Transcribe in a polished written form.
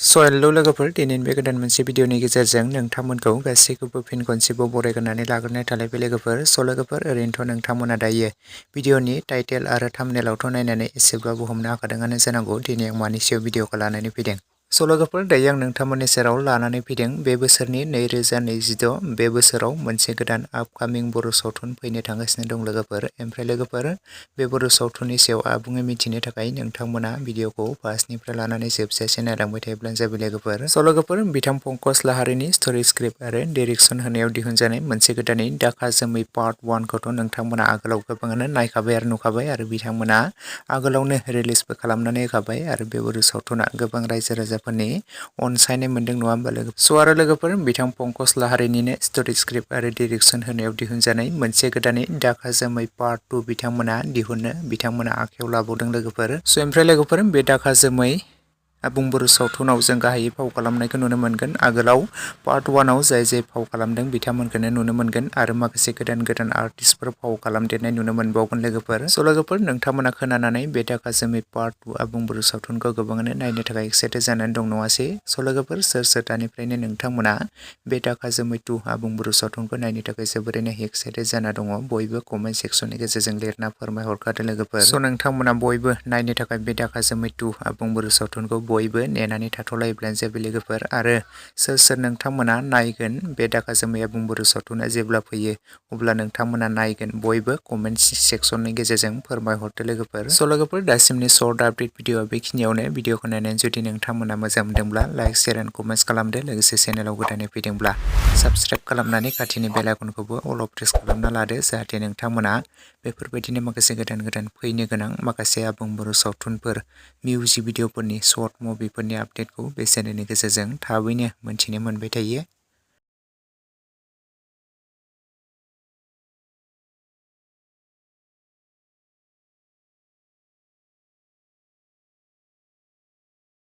Hello लोगोफोर, दिनैनि बे गोदान मोनसे भिडिअनि गेजेरजों नोंथांमोनखौ गासैखौबो फिन खनसेबाव बरायग्रोनानै लाग्रोनाय थालायबाय लोगोफोर। लोगोफोर, ओरैनोथ' नोंथांमोना दायो भिडिअनि टाइटेल आरो थाम्बनेलावथ' नायनानै एसेब्लाबो हमनो हाखादोंआनो जानांगौ दिनै आं मानि सायाव भिडिअखौ लानानै फैदों। लोगोफोर, दायो आं नोंथांमोननि सेराव लानानै फैदों बे बोसोरनि 2026 बे बोसोराव मोनसे गोदान आपकामिं बर' सावथुन फैनो थांगासिनो दं लोगोफोर। ओमफ्राय लोगोफोर, बे बर' सावथुननि सायाव आबुङै मिथिनो थाखाय नोंथांमोना भिडिअखौ फार्स्टनिफ्राय लानानै जोबजासिम नायलांबाय थायोब्लानो जाबाय लोगोफोर। लोगोफोर, बिथां पंकज लाहारिनि स्ट'रि स्क्रिप्ट आरो डिरेक्सन होनायाव दिहुनजानाय मोनसे गोदानै दाखा जोमै पार्ट 1 खौथ' नोंथांमोना आगोलाव गोबाङानो नायखाबाय आरो नुखाबाय आरो बिथांमोना आगोलावनो रिलिजबो खालामनानै होखाबाय आरो बे बर' सावथुना गोबां रायजो राजाफोरनि अनसायनाय मोनदों नङा होमबा लोगोफोर। आरो लोगोफोर, बिथां पंकज लाहारिनिनो स्ट'रि स्क्रिप्ट आरो डिरेक्सन होनायाव दिहुनजानाय मोनसे गोदानै दाखा जोमै पार्ट 2 बिथांमोना आखायाव लाबावदों लोगोफोर। ओमफ्राय लोगोफोर, बे दाखा जोमै आबुं बर' सावथुनाव जों गाहायै फाव खालामनायखौ नुनो मोनगोन। आगोलाव पार्ट 1 आव जाय फाव खालामदों बिथांमोनखौनो नुनो मोनगोन आरो माखासे गोदान आर्टिस्टफोर फाव खालामदेरनाय नुनो मोनबावगोन लोगोफोर। लोगोफोर, नोंथांमोना खोनानानै बे दाखा जोमै पार्ट 2 आबुं बर' सावथुनखौ गोबाङानो नायनो थाखाय एक्साइटेड जानानै दं नङासै? लोगोफोर, सोर दानिफ्रायनो नोंथांमोना बे दाखा जोमै 2 आबुं बर' सावथुनखौ नायनो थाखाय जोबोरैनो एक्साइटेड जाना दङ? बयबो कमेन्ट सेक्सननि गेजेरजों लिरना फोरमायहरखादो लोगोफोर। नोंथांमोना बयबो नायनो थाखाय बे दाखा जोमै 2 आबुं बर' सावथुनखौ बयबो नेनानै थाथ'लायोब्लानो जाबाय लोगोफोर। आरो सोर नोंथांमोना नायगोन बे दाखा जोमै आबुं बर' सावथुना जेब्ला फैयो अब्ला नोंथांमोना नायगोन? बयबो कमेन्ट सेक्सननि गेजेरजों फोरमायहरदो लोगोफोर। लोगोफोर, दासिमनि सर्ट आपडेट भिडिअआ बेखिनियावनो। भिडिअखौ नायनानै जुदि नोंथांमोना मोजां मोनदोंब्ला लाइक, शेयार एन्ड कमेन्ट्स खालामदो। लोगोसे चेनेलाव गोदानै फैदोंब्ला साबस्क्राइब खालामनानै खाथिनि बेल आइकनखौबो अल अफ प्रेस खालामना लादो, जाहाथे नोंथांमोना बेफोरबायदिनो माखासे गोदान फैनो गोनां माखासे आबुं बर' सावथुनफोर, मिउजिक भिडिअफोरनि, सर्ट मुभिफोरनि आपडेटखौ बे चेनेलनि गेजेरजों थाबैनो मोनथिनो मोनबाय थायो।